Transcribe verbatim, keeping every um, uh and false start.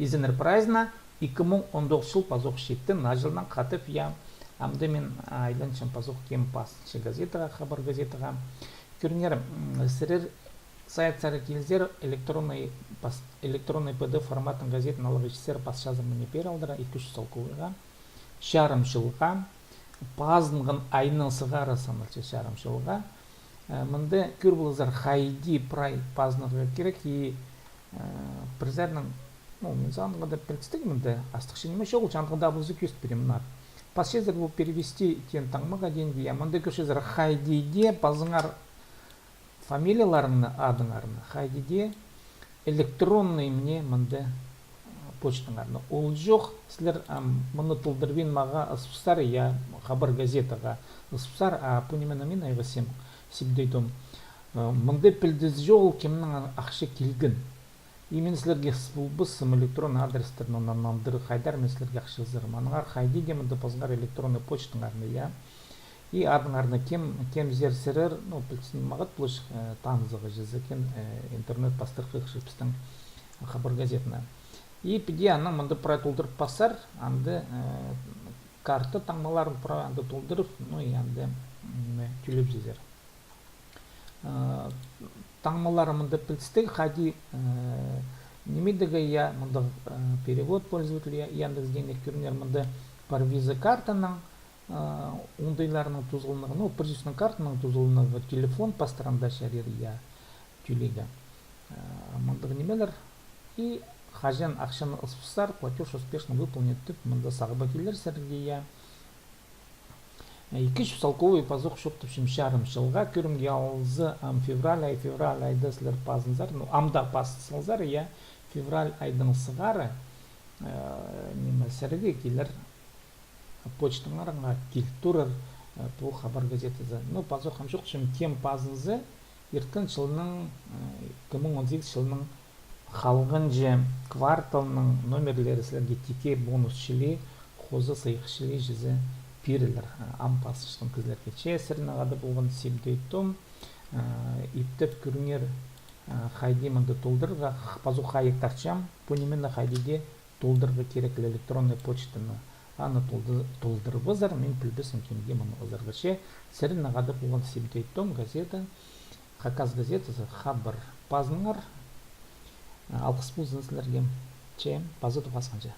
Изеннер прайзына. Ікі муң он тоғызынҷы чыл пазох читті, наа чылнаң хатап, я. Амды мин айланчам пазох кем пазынча газетаға, «Хабар» газетаға. Кӧріңер, сірер сайтсар килзер, электронный, электронный П Д Ф форматын газетаны аларға итчезер, пасчазар мына пеер алдыра, ікі чӱс салковайға. Чарым чылға. Пазынған айның сығара саналча чарым чылға. Мында кӧр поларзар, хайди прай пазынарға кирек, и пірсінің, ну, мин сағынғанда, пілдістіг, мында астыхча ниме чоғыл, чандағ даа полза кӧзіт пирем, мына. Пасчазар пу «Перевести» теен таңмаға теен, я, мында кӧрчезер, хайди дее пазыңар фамилияларыңны, адыңарны, хайди дее электронный мына мында почтаңарны. Ол чох, сірер мыны толдырбин мағаа ызыбыссар, я, «Хабар» газетаға ызыбыссар, а пу нимені мин айғасчам, Сибдей Том. Мында пілдіс чоғыл, кемнең ахча килген. И мин сірерге ызыбыс полчам электронный адрестерні нандырып, хайдар мин сірерге ахча ызарым. Аннаңар хайди дее мында пазыңар электронный почтаңарны, я. И адыңарны, кем, кемзер сірер, ну, пілдістіг, мағат полыс, танызығ чізе кем, интернет пастырых пістің «Хабар» газетаны. И піди аннаң мында прай толдырып пассар, анда карта таңмаларын прай анда толдырып, ну, и анда тӧлепчезер. Таңмалары мында пілдістіг, хайди, ниме дее, я, мында перевод пользователя, я, Яндекс Денег, кӧріңер, мында пар виза картаның, оңдайларының тузаланығы, ну, пір чӱстің картаның тузаланығы, телефон пастыра анда чарир, я, тӧлирге. Мындағ нимелер. И хаҷан ахчаны ызыбыссар, «Платёж успешно выполнен» тіп, мында сағба килер сірерге, я. Ікі чӱс салковай пазох чоохтапчам чарым чылға, кӧрімге алза, ам февраль ай, февраль айда сірер пазынзар, ну, ам даа пазын салзар, я, февраль айдаң сығара, ниме, сірерге килер, почтаңарыңа кил турар пу «Хабар» газетазы. Ну, пазох ам чоохтапчам, кем пазынза, ирткен чылның, ікі муң он сигізінҷі чылның халғанҷы кварталның номерлері сірерге тикке бонус чіли, хоза сыйых чіли чізе пирілер ам пазынчатхан кізілерге. Че сірернең хада полған Сибдей Том. Иптеп кӧріңер, хайди мында толдырарға, пазох хайығ тартчам, пу нимені хайди дее толдырарға кирек электронный почтаны. Аны толды-, толдырыбызар, мин пілбеспін, кемге мыны ызарға. Че сірернең хада полған Сибдей Том, газета, хакас газетазы «Хабар». Пазыныңар, алғыс ползын сірерге. Че паза тоғасханҷа.